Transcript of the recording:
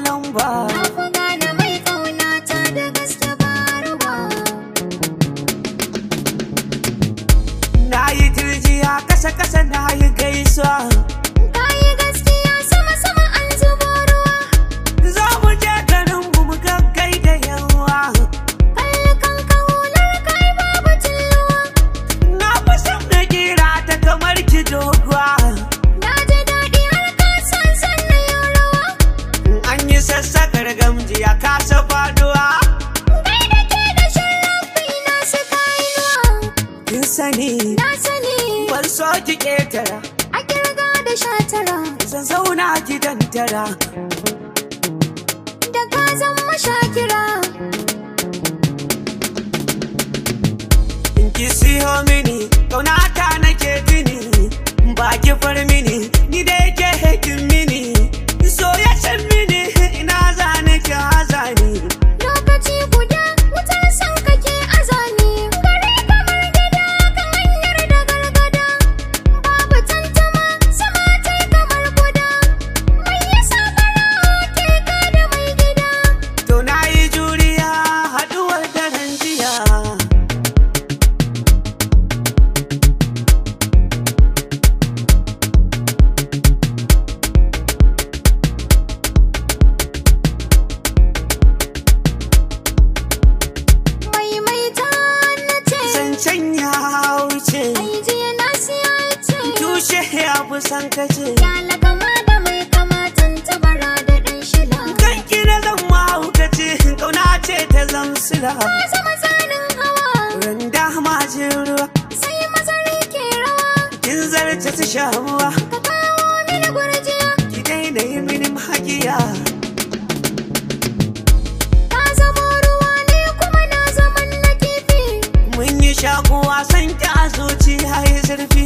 lamba. Na fi gane mai ƙaunata da gaske ba ruwa. Na yi turjiya kasa kasa na yi gaisuwa. Ka yi gaskiya sama sama an zubo ruwa. Za mu je garin mu mu gaggai da yawa. Kalli kanka hular kai babu tilluwa. Na fi son na kira ta kamar ki doguwa. Na ji daɗi har ka san sannan yau rawa. An yi sassakar gamji ya kasa faduwa. Kai da ke da sharrafi na suka yi nuwa. Kin sani Na sani ban so ki ketara. a kirga da 19. Zan zauna gidan tara. Da ka zama shakira. In ki siyo mini kaunata nake tuni. Ba ki far mini ni dai ke hekin mini. So ya can mini ina zane ki hazani. Lokaci guda wutar san kake azami. Gari kamar gida kan hanyar da gargada. Babu tantama sama tai kamar kuda. Mai yasa fara ke ka da mai gida. To na yi juriya haduwar daren jiya. Maimaita na ce. Zancen ya wuce. Ai jiya na siya ce. Tushe ya fi san kace. Yala kama da mai kama tantabara da ɗan shila. Kanki na zan mahaukaci kauna ce ta zamsila. Ka zama tsanin hawa Randa majin ruwa sai mazari ke rawa. kin zarce su shamuwa. Ka kawo mini gurjiya. Ki daina yi mini magiya. Ka zama ruwa ne kuma na zaman na kifi. Mun yi shakuwa san ki a zuciya yi zurfi.